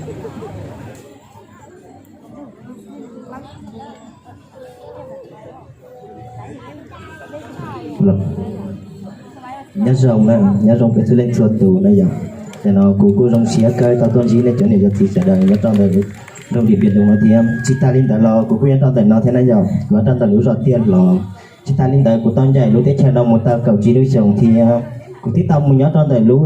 Nyob zoo na, nyob zoo peb txhua leej txhua tus na yom. Tam no kuv kuj zoo siab kawg tau tuaj ntsib nej cov niam cov txiv sawv daws nyob rau ntawm nroog Điện Biên Đông no thiab. Tsis tas li ntawd los kuv kuj nyob rau ntawm no thiab na yom, kuv nyob rau ntawm lub zos Tiaj Hlo. Tsis tas li ntawd kuv tau ncaim lub teb chaws no mus tau kaum tsib lub xyoos thiab. Kuv twb tau mus nyob rau ntawm lub,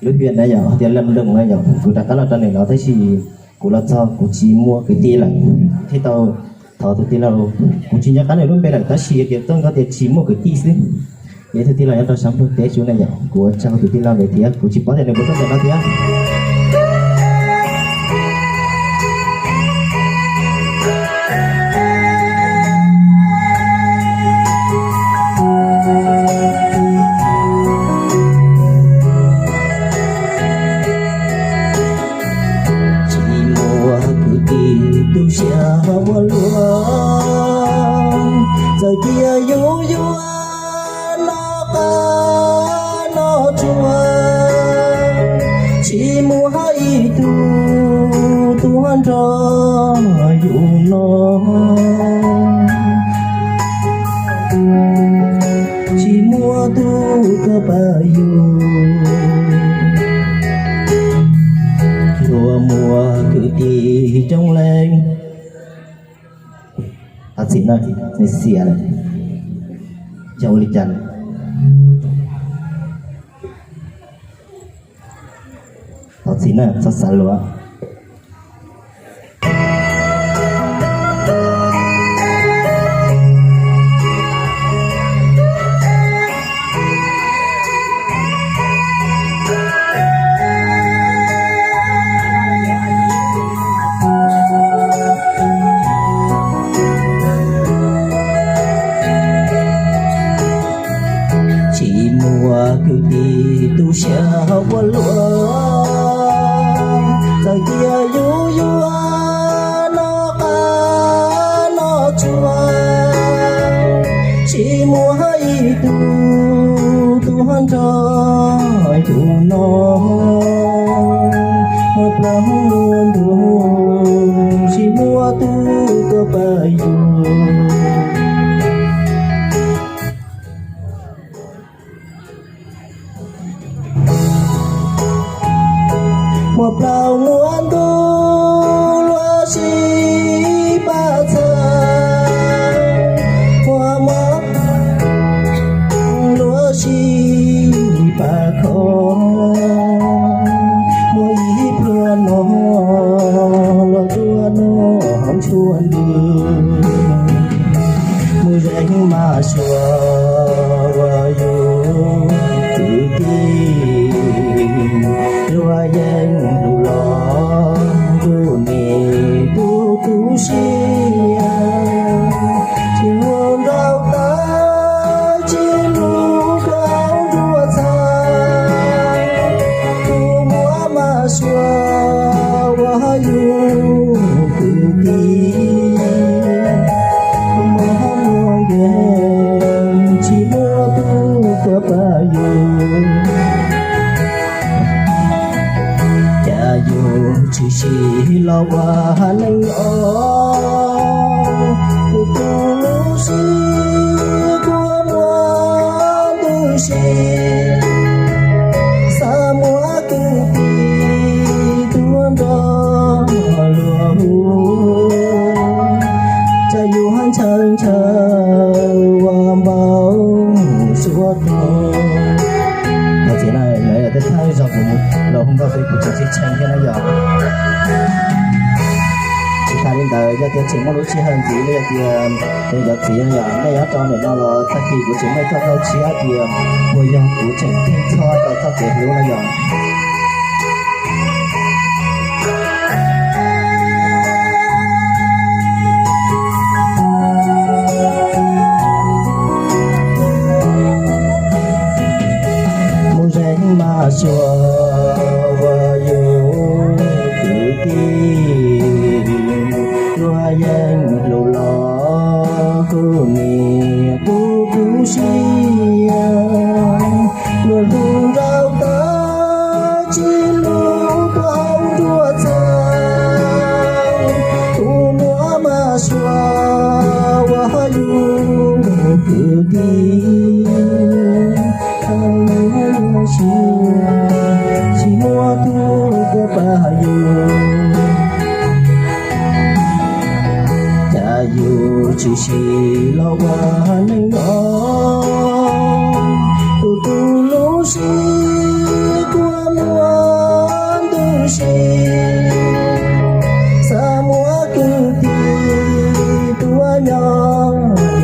lub huyện na yom, hais tias Lâm Đồng na yom, kuv rov qab los rau ntawm no tab sis kuv los txog kuv tsis muaj kwv tij lawm, thiaj tau thov tus tij laug, kuv tsis nco qab nws lub npe lawm tab sis tias txoj nkauj tias tsis muaj kwv tij xwb. Yog ib tug tij laug nyob rau sab Nplog teb xwb na yom, kuv ua tsaug tus tij laug ntawd thiab, kuv tsis paub tias nws puas tuaj ntawm no thiab. Tsis muaj kwv tij tu siab ua luaj, txawm tias yus yuav noj qab noj tsuag, tsis muaj ib tug tuaj nrog yus noj. Tsis muaj tus tuaj pab yus, luag muaj kwv tij coob leej. Thov txim na, xiam lawm, yog ua li cas lawm? Thov txim na, txhob xav luag. Tsis muaj kwv tij tu siab ua luaj, txawm tias yus yuav noj qab noj tsuag, tsis muaj ib tug tuaj nrog yus noj. Muaj plaub muaj ntug, tsis muaj tus tuaj pab yus. Muaj plaub muaj ntug, luag sib pab txhawb, muaj mob luag sib pab kho. Muaj ib pluag no los tuaj noj hauv tshuaj ntws, mus zeem mas suav ua yus kwv tij, luag yeej hlub los tus me tub tu siab, tsis hlub nraug tawv, tsis hlub nraug ntsuag txhawj, tus muab mas suav ua yus kwv tij, muaj mob muaj nkeeg, tsis muaj tus tuaj pab yus. Cas yus tshwm sim los ua neeg os, kuv tus lub siab kua muag ntuj si, xav muab kwv tij tuaj nrog luag hu, cas yus ntshaw ntshaw ua npau suav tog. Thov txim na, lawv yog tej thawj zaug kuv los hu nkauj xwb kuv tseem tsis tshee thiab na yom. Tsis tas li ntawd yog tias tseem muaj lub sij hawm ntxiv los yog tias tus cov txiv no yom, nej nyob rau ntawm no los tag kis kuv tseem muaj ib txoj nkauj tshiab tias puas yog kuv tseem theej txhoj rau txoj kev hlub no yom. Mus zeem mas suav ua yus kwv tij, luag yeej hlub los tus me tub tu siab, luag hlub nraug tawv, tsis hlub tus hauv Yus, cas yus tsis sim los ua neej no, tus tus lub siab kua muag ntuj si, xav muab kwv tij tua nyob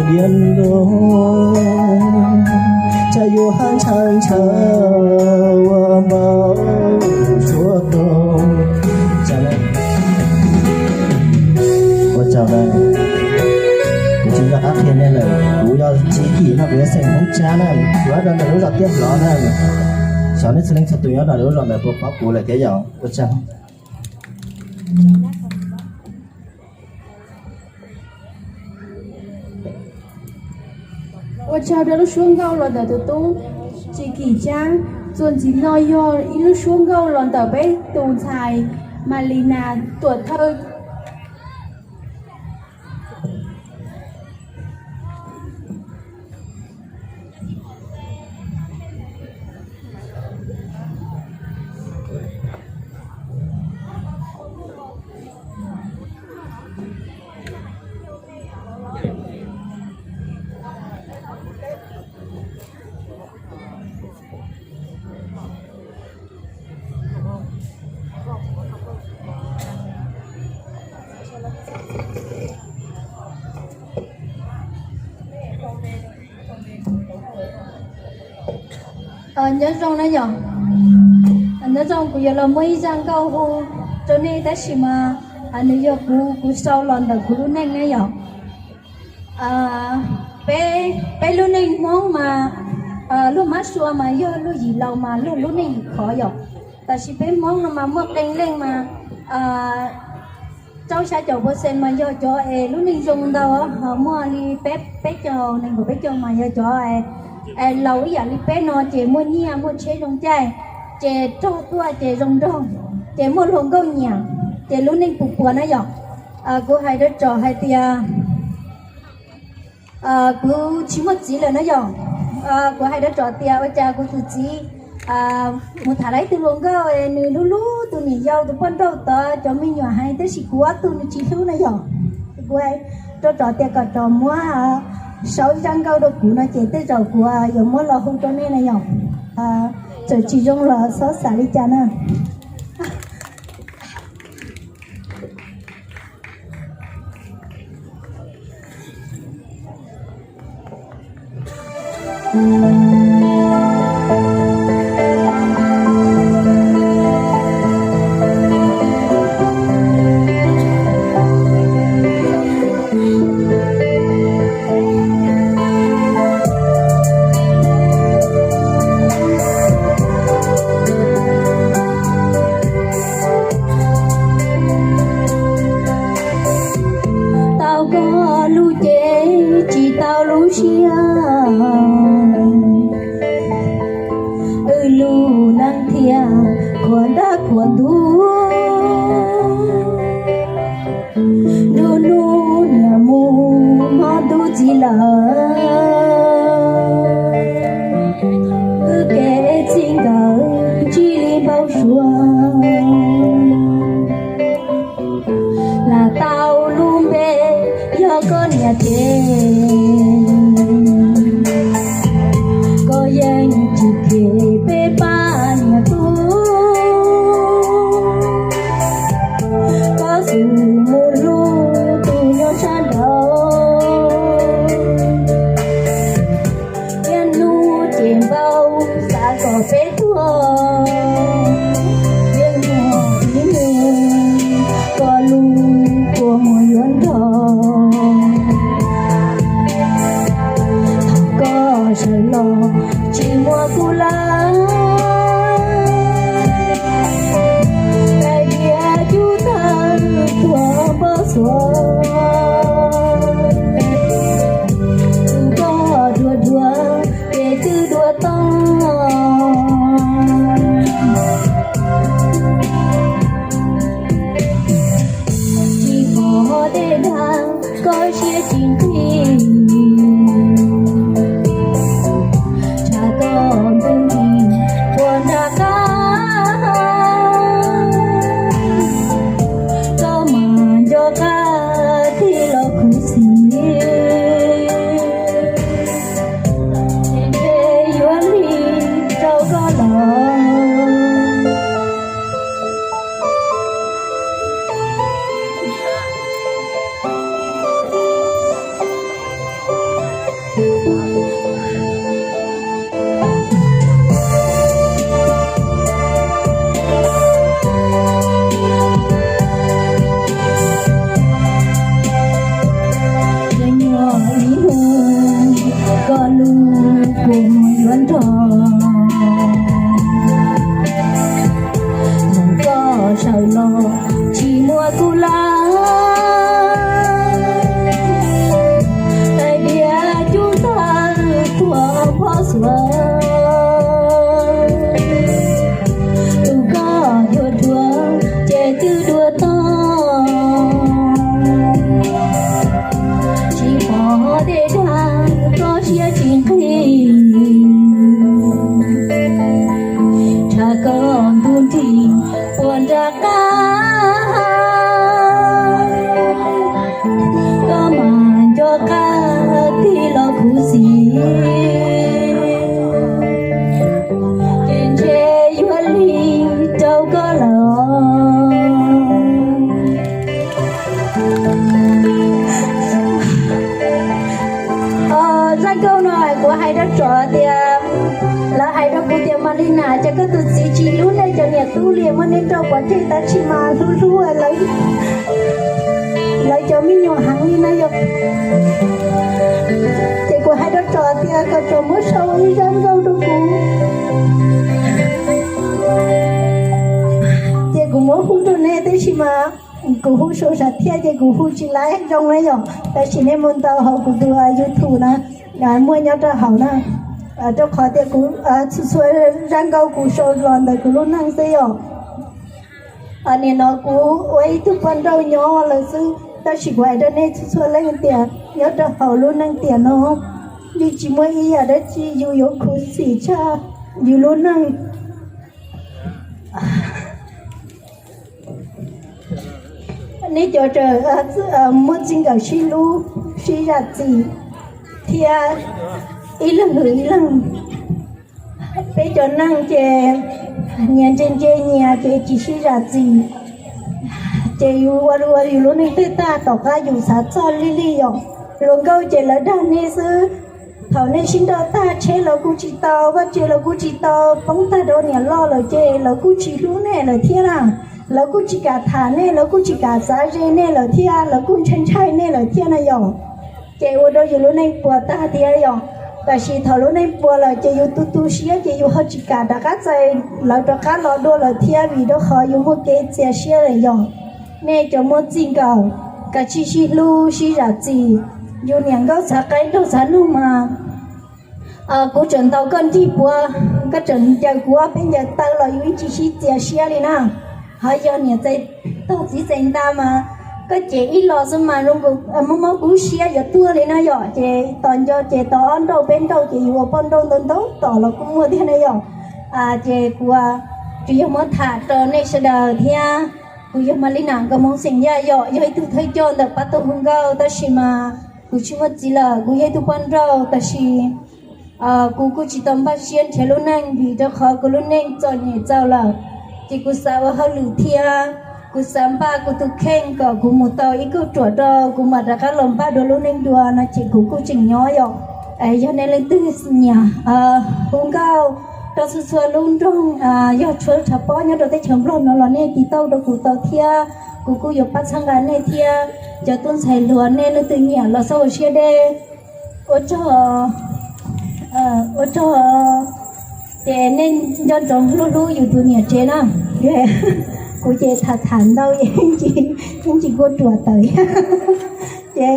diav lug, cas yus haj ntshaw ntshaw ua npaum suav tau. Ua tsaug, kuv tsis nco qab qhia nej lawm, kuv yog Tsis Kim no, kuv yog xeem Hmoob Tsab na. Kuv nyob rau ntawm lub zos Tiaj Hlov na. Xyov nej txhua leej txhua tus nyob rau lub zos ntawd puas paub kuv lawm thiab yom. Ua tsaug. Ua tsaug rau lub suab nkauj los ntawm tus tub Tsis Kim Tsab. Txuas ntxiv no yog ib lub suab nkauj los ntawm peb tus ntxhais Mas Lis Nas tuam thawj. Nyob zoo na yom. Nyob zoo, kuv yuav los muaj ib zaj nkauj hu rau nej tab sis mas nws yog kuv, kuv sau los ntawm kuv lub neej na yom. Peb, peb lub neej Hmoob mas luag mab sua mas yog luag yim laus mas luag lub neej yim khov yom. Tab sis peb Hmoob no mas muaj qee leej mas rau xya caum percent mas yog cov es lub neej zoo ntau, ho muaj li peb, peb caug, nees nkaum peb caug mas yog cov es laus ib yam li peb no ces muaj nyiaj muaj tsheb zoo caij, ces raug tuaj ces zoo nraug, ces muaj hluas nkauj nyiam, ces lub neej puas puas na yom. Kuv hais rau tsov hais tias kuv tsis muaj txiv lawm na yom. Kuv hais rau tsov tias ua cas kuv tus txiv mus tham lawm ib tug hluas nkauj, nws hlub hlub tus niam yau tus poj nrauj tod cov me nyuam heev tab sis kuv ob tug nws tsis hlub na yom. Kuv hais rau tsov tias kom tsov muab sau ib zaj nkauj rau kuv no ces tej zaum kuv yuav muab los hu rau nej na yom. Txawm tsis zoo los txhob xav li cas na. Tau koj lub cev tsis tau lub siab, wb lub neej thiaj khuam ntaj khuam ntuj. Lub hnub niam mus hmo ntuj txiv lawm, wb kev txij nkawm ntsib li npau suav. Lam tau lub npe yog koj niam ces, koj yeej tsis them peb pab niam tub. Thaum no tsis muaj kuv lawm, daim diav cub tawg tuag phob xuas. Tus koj yuav dua ces twb dua tag, tsis pom dej dag koj siab tsis nqig. Tshav koj ntuj nrig ua nra qab, koj mas nco qab tig los khuv xim, ces ntshe yuav lig rau koj lawm. Zaj nkauj no kuv hais rau tsov tias, lawv hais rau kuv tias Malina, cas koj tus txiv tsis hlub nej cov niam tub li, muab nej nrauj pov tseg, tab sis mas hlub hlub lawv cov me nyuam heev li na yom. Ces kuv hais rau tsov tias kom tsov muab sau ib zaj nkauj rau kuv, ces kuv muab hu rau nej, tab sis mas kuv hu sau sam thiaj ces kuv hu tsis laib zoo na yom. Tab sis nej mus ntaus hauv kuv tus YouTube na, muaj nyob rau hauv na, rau qhov tias kuv txhua txhua zaj nkauj kuv sau los ntawm kuv lub neej xwb yom. Nim no kuv ua ib tug poj nrauj nyob lawm xwb, tab sis kuv hais rau nej txhua txhua leej tias nyob rau hauv lub neej tiam no yeej tsis muaj ib yam dab tsi yus yuav khuv xim tshaj yus lub neej. Nej cov muaj txij nkawm sib hlub sib zam txim thiab ib leeg hwm ib leeg. Peb cov neeg ces nyias ntse ntse nyias ces tsis sib zam txim, ces yus ua ua yus lub neej twg tag tom qab yus xav txog lig lig yom. Hluas nkauj ces lawv dag nej xwb. Thaum nej sib nrauj tag tsheb los kuj tsis tau, vaj tse los kuj tsis tau, poob tag rau niam loj lawm ces lawv kuj tsis hlub nej lawm thiab na. Lawv kuj tsis kam tham nej, lawv kuj tsis kam xav ze nej lawm thiab, lawv kuj ntshai ntshai nej lawm thiab na yom. Ces ua rau yus lub neej puas tag thiab yom. Tab sis thaum lub neej puas lawm ces yus tu tu siab ces yus ho tsis kam rov qab txais lawv rov qab los dua lawm thiab, vim rau qhov yus muaj kev txias siab lawm yom. Nej cov muaj txij nkawm, kav tsij sib hlub sib zam txim. Yus niam nkauj txhav qaib nraug txhav nug mas, kuv tseem ntaus koj nrig puav, koj tseem ncaws kuv ob peb ncaws taw los yus yeej tsis sib txias siab li na. Ho yog niam txais tog txiv txais nta mas koj cem ib los xwb mas muaj mob kub siab yuav tuag li na yom. Ces tos nco ces tos ob nrauj peb nrauj ces yus ua poj nrauj ntau ntau tom los kuj muaj thiab na yom. Ces kuv tsuas yog muab tham rau nej sawv daws thiab. Kuv yog Malina Nkauj Hmoob xeem Yaj yom, yog ib tug thawj coj ntawm pab tau hu nkauj, tab sis mas kuv tsis muaj txiv lawm, kuv yog ib tug poj nrauj, tab sis kuv kuj tsis tau npaj siab nrhiav lub neej vim rau qhov kuv lub neej txom nyem txaus lawm. Ces kuv xav ua hauj lwm thiab, kuv xav npaj kuv tus kheej kom kuv mus tau ib kauj ruam rau kuv mam rov qab los npaj dua lub neej dua no ces kuv kuj tseem nyob yom. Yog nej leej twg nyiam hu nkauj rau txhua txhua lub nroog, yog tshuav tshav pob nyob rau teb chaws Nplog no los nej tiv tauj rau kuv tau thiab, kuv kuj yuav pab txhawb nqa nej thiab. Cov tub ntxhais hluas nej leej twg nyiam los xav ua siab deb. Ua tsaug, ua tsaug, ces nej nco ntsoov hlub hlub yus tus niam tsev na. Kuv ces tham tham ntau yeej tsis kuj ruam tawm. Ces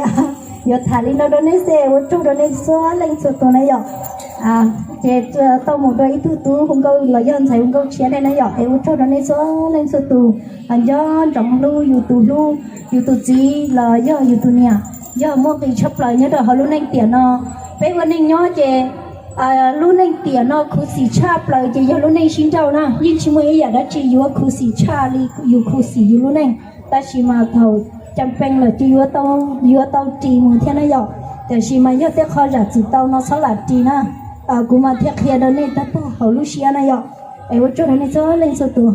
yuav tham li no rau nej xwb, ua tsaug rau nej txhua leej txhua tus na yom. Ces tau mus rau ib tug tub hu nkauj los yog ntxhais hu nkauj tshiab nej na yom, es ua tsaug rau nej txhua leej txhua tus. Nco ntsoov hlub yus tus hlub, yus tus txiv los yog yus tus niam, yog muaj nqis tshaj plaws nyob rau hauv lub neej tiam no. Peb ua neej nyob ces lub neej tiam no khuv xim tshaj plaws ces yog lub neej sib nrauj na, yeej tsis muaj ib yam dab tsi yuav khuv xim tshaj li yus khuv xim yus lub neej. Tab sis mas thaum cam pees lawm ces yuav tau ris mus thiab na yom. Tiam sis mas yog tej qho zam txim tau no txhob lam ris na. Kuv mas thiaj qhia rau nej tag tag hauv lub siab na yom. Es ua tsaug rau nej txhua leej txhua tus.